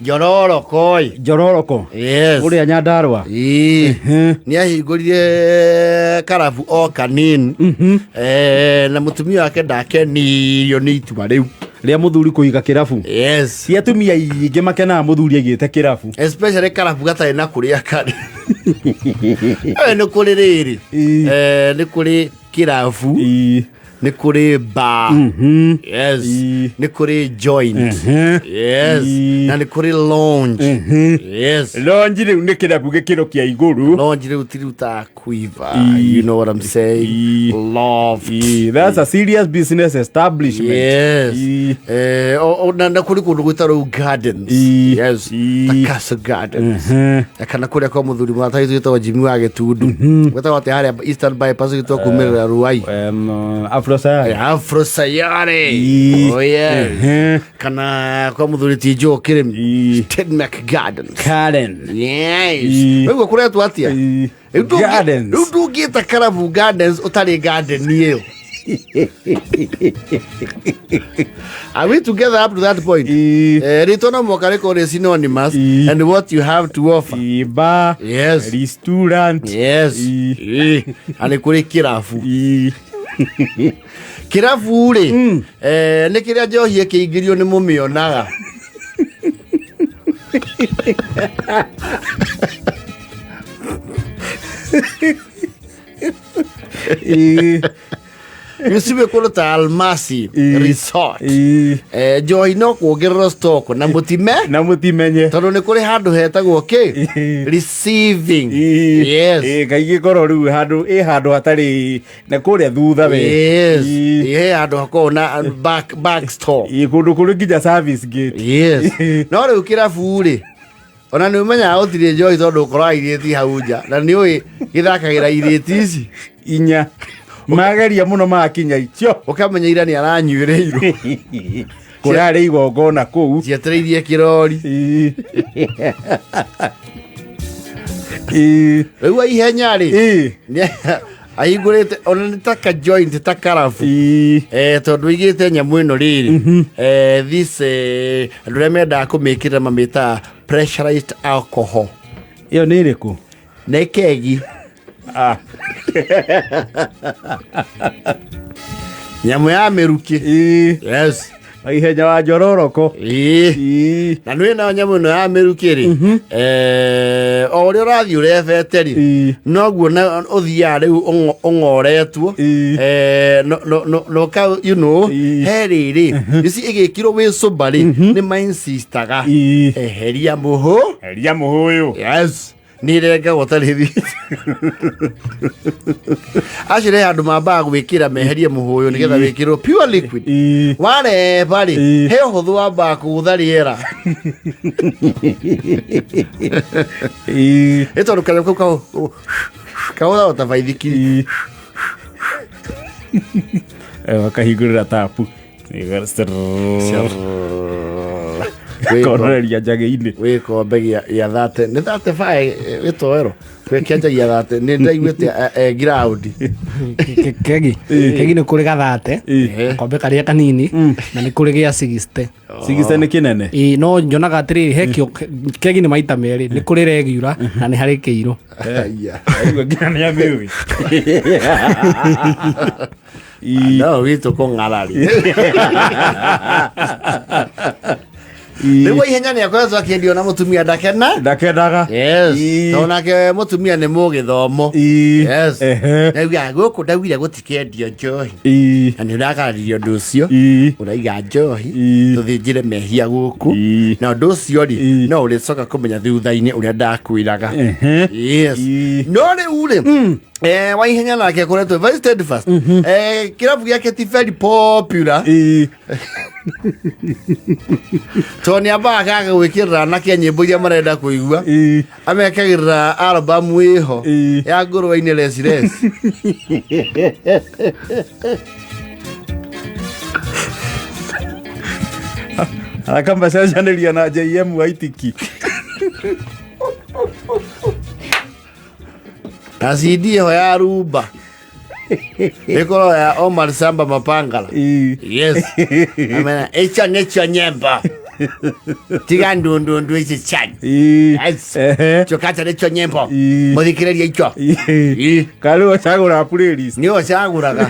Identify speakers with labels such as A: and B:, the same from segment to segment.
A: Njororoko ĩ.
B: Njororoko.
A: Yes.
B: Kũrĩa Nyandarũa.
A: Ĩĩ. Nĩ ahingũrire karabu o kanini. Eh, na mũtumia wake ndakenirio nĩ itua rĩu.
B: Rĩa mũthuri kũiga kĩrabu.
A: Yes.
B: Si atumia aingĩ makenaga mũthuri aigĩte kĩrabu.
A: Especially karabu gatarĩ na kũrĩa karĩ. Eh, nĩ kũrĩ rĩrĩ.
B: Ĩĩ.
A: Eh, nĩ kũrĩ kĩrabu.
B: Ĩĩ.
A: Nĩ kũrĩ bar. Yes.
B: Ĩĩ.
A: Nĩ kũrĩ joint. Yes.
B: Ĩĩ.
A: Na nĩ kũrĩ lounge. Yes.
B: Lonji rĩu nĩ kĩrabu gĩkĩro kĩa igũrũ.
A: Lounge rĩu ti rĩu ta quiver.
B: Ĩĩ.
A: You know what I'm saying?
B: Ĩĩ.
A: Loft.
B: Ĩĩ, that's a serious business establishment.
A: Yes.
B: Ĩĩ.
A: Eh, na kũrĩ kũndũ gwĩta rĩu gardens.
B: Ĩĩ.
A: Yes.
B: Ĩĩ.
A: Ta Castle Gardens. Na kana kũrĩa kwa mũthuri mũrata witũ wĩtagwo Jimmy wa Gĩtundu. Gwĩtagwo atĩa harĩa Eastern Bypass gĩtwa kumĩrĩra Ruai.
B: Afro Sayari.
A: Afro Sayari.
B: Ĩĩ.
A: Oh yes. Kana kwa mũthuri ti Joe Kĩrĩmi.
B: Ĩĩ.
A: Stedmark Gardens.
B: Karen.
A: Yes.
B: Ĩĩ.
A: Rĩu kũretwo atĩa?
B: Ĩĩ.
A: Rĩu
B: Gardens.
A: Rĩu ndũngĩta Karabu Gardens ũtarĩ garden ĩyo. Are we together up to that point?
B: Ĩĩ.
A: Eh, rĩtwa no mũhaka rĩkorwo rĩ synonymous
B: Ĩĩ.
A: and what you have to offer.
B: Ĩĩ, bar.
A: Yes.
B: Restaurant.
A: Yes.
B: Ĩĩ.
A: Ĩĩ. Na nĩ kũrĩ kĩrabu.
B: Ĩĩ.
A: Kĩrabu rĩ, eh, nĩ kĩrĩa njohi ĩkĩingĩrio nĩ mũmĩonaga.
B: Ĩĩ.
A: Gĩcigo kũndũ ta Almasi
B: Ĩĩ.
A: Resort.
B: Ĩĩ.
A: Eh, njohi no kuongererwo stock na mũtime
B: Na mũtimenye.
A: tondũ nĩ kũrĩ handũ hetagwo kĩ
B: Ĩĩ.
A: receiving.
B: Ĩĩ.
A: Yes.
B: Ĩĩ, kaingĩ korwo rĩu handũ ĩ handũ hatarĩ na kũrĩa thutha we.
A: Yes.
B: Ĩĩ.
A: He handũ hakoragwo na back store.
B: Ĩĩ, kũndũ kũrĩ nginya service gate.
A: Yes. No rĩu kĩrabu rĩ ona nĩ ũmenyaga gũtirĩ njohi tondũ ũkoraga irĩti hau nja na nĩ ũĩ gĩthakagĩra irĩti ici
B: Inya. Mageria mũno makinya icio.
A: Ũkamenya ira nĩ aranyuĩrĩirwo.
B: Kũrarĩ igongona kũu.
A: Cietereirie kĩrori.
B: Ĩĩ. Ĩĩ.
A: Rĩu aihenya rĩ
B: Ĩĩ.
A: Ahingũrĩte ona nĩ ta ka joint ta karabu.
B: Ĩĩ.
A: Eh, tondũ aigĩte nyamũ ĩno rĩrĩ eh, this eh, andũ arĩa mendaga kũmĩkĩra mamĩtaga pressurized alcohol.
B: Ĩyo nĩ ĩrĩkũ?
A: Nĩ kegi.
B: Ah.
A: Nyamũ ya mĩrukĩ.
B: Ĩĩ.
A: Yes.
B: Ihenya wa njororoko.
A: Ĩĩ.
B: Ĩĩ.
A: Na nĩ nayo nyamũ ĩno ya mĩrukĩ rĩ eh, o ũrĩa ũrathiĩ ũrebete rĩ
B: Ĩĩ.
A: noguo na ũthiaga rĩu ũng'oretwo.
B: Ĩĩ.
A: Eh, no ka you know
B: Ĩĩ.
A: he rĩrĩ ici ĩgĩkirwo wĩ sober rĩ nĩ mainsistaga
B: Ĩĩ.
A: eheria mũhũ.
B: Eheria mũhũyũ.
A: Yes, nä irengagwo tarä thi acio nä handå mambaga gwä kä ra meherie må hå yå nä getha wä kä rwo pure liquid.
B: Ĩĩ.
A: Wareba rĩ
B: Ĩĩ.
A: he å hå thå wambaga kå gå tha rä era.
B: Ĩĩ.
A: Nä tondå kanyamå kau kahå ta baithikiri.
B: Ĩĩ. Eh, makahingũrĩra tapu. Konoreria njagĩ-inĩ.
A: Wä kombe gä a thate nä thate bae gä toero kĩanjagia thate nä ndaiguä te ngiraũndi.
C: Kegi nĩ kũrĩ gathate
B: Ĩĩ.
C: gakombe karĩa kanini na nĩ kũrĩ gĩa 60.
B: Sigisa nĩ kĩnene.
C: Ĩĩ, no nyonaga atĩrĩrĩ he kĩo kegi nĩ maita merĩ, nĩ kũrĩ regular na nĩ harĩ kĩirũ.
A: Aya.
B: Aigua nginya nĩ amĩũĩ.
A: No witå kå ng'arari rĩu ihenya nĩ akoretwo akĩendio na mũtumia ndakena.
B: Ndakenaga.
A: Yes.
B: Ĩĩ.
A: Tondũ nake mũtumia nĩ mũgĩthomo.
B: Ĩĩ.
A: Yes.
B: Ehe.
A: Ndauga gũkũ ndaugire gũtikendio njohi.
B: Ĩĩ.
A: Na nĩ ũrakararirie ũndũ ũcio.
B: Ĩĩ.
A: Ũraiga njohi
B: Ĩĩ.
A: tũthĩnjĩre mehia gũkũ.
B: Ĩĩ.
A: Na ũndũ ũcio rĩ
B: Ĩĩ.
A: no ũrĩcoka kũmenya thutha-inĩ ũrĩa ndakwĩraga.
B: Ehe.
A: Yes.
B: Ĩĩ.
A: No rĩu rĩ eh, Waihenya nake akoretwo very steadfast. Eh, kĩrabu gĩake ti very popular.
B: Ĩĩ.
A: Tondũ nĩ ambaga akaga gwĩkĩrĩra anake nyĩmbo iria marenda kũigua.
B: Ĩĩ.
A: Amekagĩrĩra albamu ĩho
B: Ĩĩ.
A: ya ngũrwe-inĩ resi.
B: Akamacenjanĩria na JM Waitiki.
A: Na CD ĩho ya rumba ĩkorwo ya Omar Samba Mapangala.
B: Ĩĩ.
A: Yes. Amena icho nicho nyembo. Tiga ndundundu ici cianyu.
B: Ĩĩ. Ehe.
A: Icio kacha nĩcio nyĩmbo.
B: Ĩĩ.
A: Mũthikĩrĩrie icio.
B: Ĩĩ.
A: Ĩĩ.
B: Kana rĩu ũcagũraga playlist.
A: Nĩwe ũcagũraga.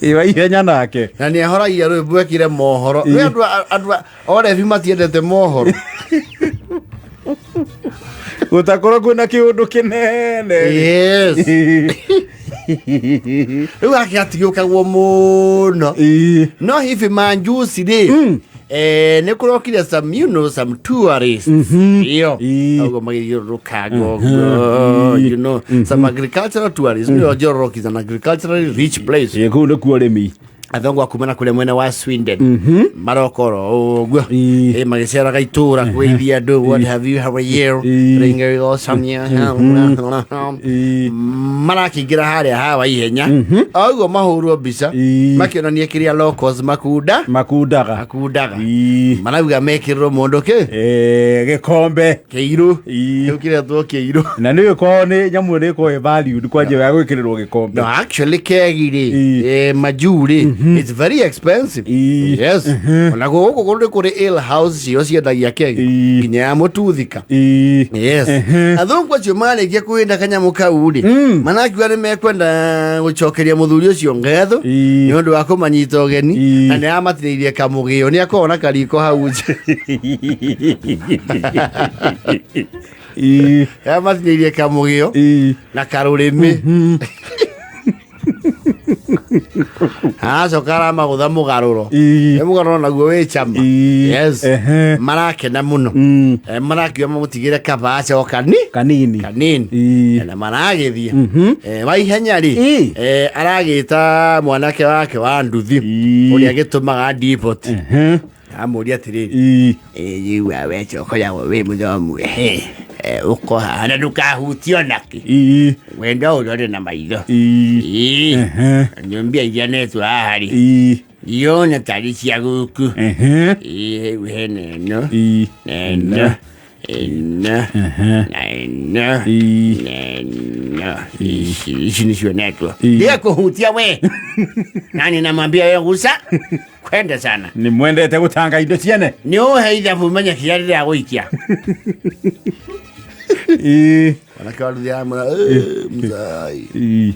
B: Ĩĩ, wa ihenya nake.
A: Na nĩ ahoragia rwĩmbo ekire mohoro. Nĩ andũ andũ orebi matiendete mohoro.
B: Gũtakorwo kwĩna kĩũndũ kĩnene.
A: Yes. Rĩu gake gatigĩũkagwo mũno.
B: Ĩĩ.
A: No hivi manjusi rĩ, nĩ kũrokire some, you know, some tourists iyo
B: Ĩĩ.
A: ũguo magĩthiũrũrũkanga ũguo, you know, some agricultural tourists. Nĩyo Njororoki is an agriculturally rich place.
B: Ĩĩ, kũu nĩkuo ũrĩmi.
A: Athongo a kuma na kũrĩa mwena wa Sweden maroka oro ũguo.
B: Ĩĩ.
A: Ĩ, magĩceraga itũra kũgeithia andũ, what have you, how are you?
B: Ĩĩ.
A: Ringĩgocania.
B: Ĩĩ.
A: Marakĩingĩra harĩa hawa ihenya o ũguo mahũrwo mbica
B: Ĩĩ.
A: makĩonania kĩrĩa locals makunda
B: Makundaga.
A: makundaga.
B: Ĩĩ.
A: Marauga mekĩrĩrwo mũndũ kĩ
B: Ĩĩ, gĩkombe.
A: kĩirũ.
B: Ĩĩ.
A: Kĩu kĩretwo kĩirũ.
B: Na nĩ gĩkorwo nĩ nyamũ ĩrĩa ĩkoragwo ĩ valued kwa njĩra ya gwĩkĩrĩrwo gĩkombe.
A: No, actually kegi rĩ,
B: Ĩĩ.
A: majuu rĩ, it's very expensive.
B: Ĩĩ.
A: Yes. Ona gũkũ kũndũ kũrĩ ale house cio ciendagia kegi
B: Ĩĩ.
A: nginya ya mũtuthika.
B: Ĩĩ.
A: Yes. Athũngũ acio marĩkia kũhĩnda kanyamũ kau rĩ, manakiuga nĩ mekwenda gũcokeria mũthuri ũcio ngetho
B: Ĩĩ.
A: nĩ ũndũ wa kũmanyita ũgeni.
B: Ĩĩ.
A: Na nĩ amatinĩirie kamũgĩo, nĩ akoragwo na kariko hau nja.
B: Ĩĩ.
A: Amatinĩirie kamũgĩo
B: Ĩĩ.
A: na karũrĩmĩ, acoka aramagũtha mũgarũro.
B: Ĩĩ.
A: Ĩ, mũgarũro naguo wĩ cama.
B: Ĩĩ.
A: Yes.
B: Ehe.
A: Marakena mũno. Marakiuga mamũtigĩre kaba acoka ni
B: Kanini.
A: Kanini.
B: Ĩĩ.
A: Na maragĩthiĩ wa ihenya rĩ,
B: Ĩĩ.
A: Aragĩta mwanake wake wa nduthi
B: Ĩĩ.
A: ũrĩa gĩtũmaga depot.
B: Ehe.
A: Amũria atĩrĩrĩ,
B: Ĩĩ.
A: Rĩu we ũkoragwo wĩ mũthomu, ũkohaha na ndũkahutio nakĩ.
B: Ĩĩ.
A: Wenda ũrore na maitho.
B: Ĩĩ.
A: Ĩĩ.
B: Ehe.
A: Nyũmbia iria netwo haha rĩ,
B: Ĩĩ.
A: iona tarĩ cia gũkũ.
B: Ehe.
A: Ĩĩ, rĩu hena ĩno
B: Ĩĩ.
A: na ĩno, ĩno na ĩno
B: Ĩĩ.
A: na ĩno. Ici nĩcio netwo.
B: Ĩĩ.
A: Ndiga kũhutia we nani namwambia we guca kwenda sana.
B: Nĩ mwendete gũtanga indo ciene.
A: Nĩ ũhe ithabu menye kĩrĩa rĩrĩa gũikia.
B: Ĩĩ.
A: Mwanake wa nduthi amwĩra, mzai,
B: Ĩĩ.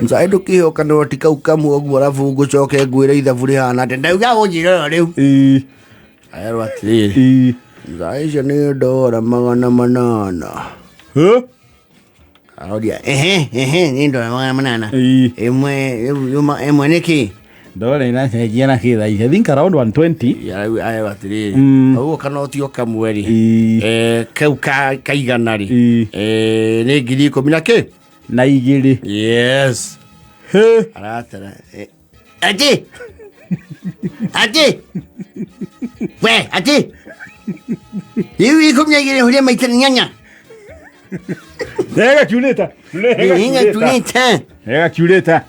A: mzai, ndũkĩhoka noti kau kamwe ũguo arabu ngũcoke ngwĩre ithabu rĩhana atĩa, ndauga ũnjĩre o rĩu.
B: Ĩĩ.
A: Aerwo atĩrĩrĩ,
B: Ĩĩ.
A: mzai, icio nĩ ndora 800.
B: Hũ?
A: Aroria, ehe ehe, nĩ ndora 800.
B: Ĩĩ.
A: Ĩmwe rĩu yuma ĩmwe nĩkĩ?
B: Ndora iracenjia na kĩ thaa ici? I think around 120.
A: Aerwo atĩrĩrĩ, ũguo kanoti o kamwe rĩ,
B: Ĩĩ.
A: Kau kaigana rĩ,
B: Ĩĩ.
A: Nĩ 12,000 na kĩ?
B: Na igĩrĩ.
A: Yes.
B: Hĩ.
A: Aratara, ati ati we ati rĩu 12 huria maita nyanya.
B: Rega kiurĩta. Rega
A: inga
B: kiurĩta.
A: tulita.
B: Rega kiurĩta.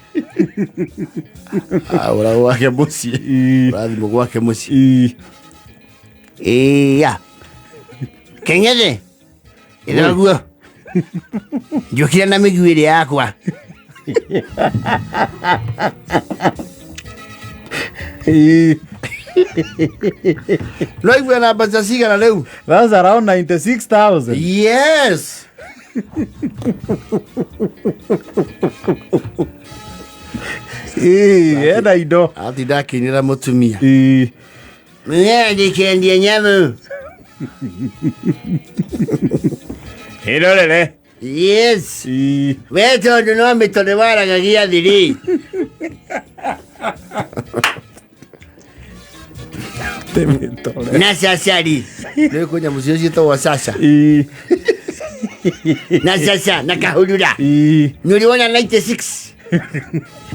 A: Ura gwake mũciĩ.
B: Ĩĩ.
A: Ũrathimũ gwake mũciĩ.
B: Ĩĩ.
A: Iya kenyethe ĩraguo njũkire na mĩguĩ ĩrĩa yakwa.
B: Ĩĩ.
A: No igue na mbeca cigana rĩu?
B: That's around 96,000.
A: Yes.
B: Ĩĩ, ena indo.
A: Atinda akĩinĩra mũtumia.
B: Ĩĩ.
A: Ndĩkendie nyamũ.
B: Ĩrorere.
A: Yes.
B: Ĩĩ.
A: We tondũ no mĩtore waragagia thĩ rĩ.
B: Tĩmĩtore.
A: Na cacari nĩ kwĩ nyamũ cio ciĩtagwo caca.
B: Ĩĩ.
A: Na caca na kahurura.
B: Ĩĩ.
A: Nĩ ũrĩ wona 96?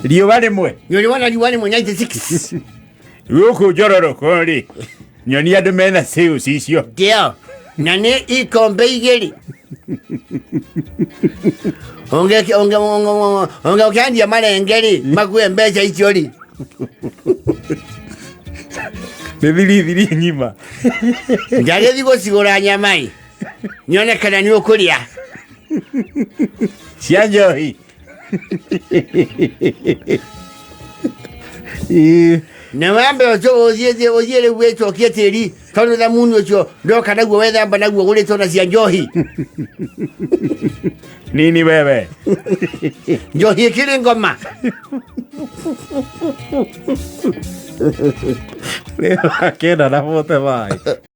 B: Riũa rĩmwe.
A: Nĩ ũrĩ wona riũa rĩmwe 96?
B: Gũkũ njororoko rĩ, nyoni andũ mena sales icio.
A: Ndio na nĩ ikombe igĩrĩ ũngĩkendia marenge rĩ, makue mbeca icio rĩ.
B: Nĩ thiri thiri ng'ima.
A: Ndagĩthiĩ gũcigũra nyama ĩ, nyone kana nĩ ũkũrĩa.
B: Cia njohi. Ĩĩ.
A: Na wambe ũcio ũthiĩ ũthiĩ rĩu wĩcokie tĩri tondũ thamuni ũcio ndoka naguo wethamba naguo gũrĩtwo na cia njohi.
B: Nini wewe?
A: Njohi ĩkĩrĩ ngoma.
D: Rĩu akĩenda na 45.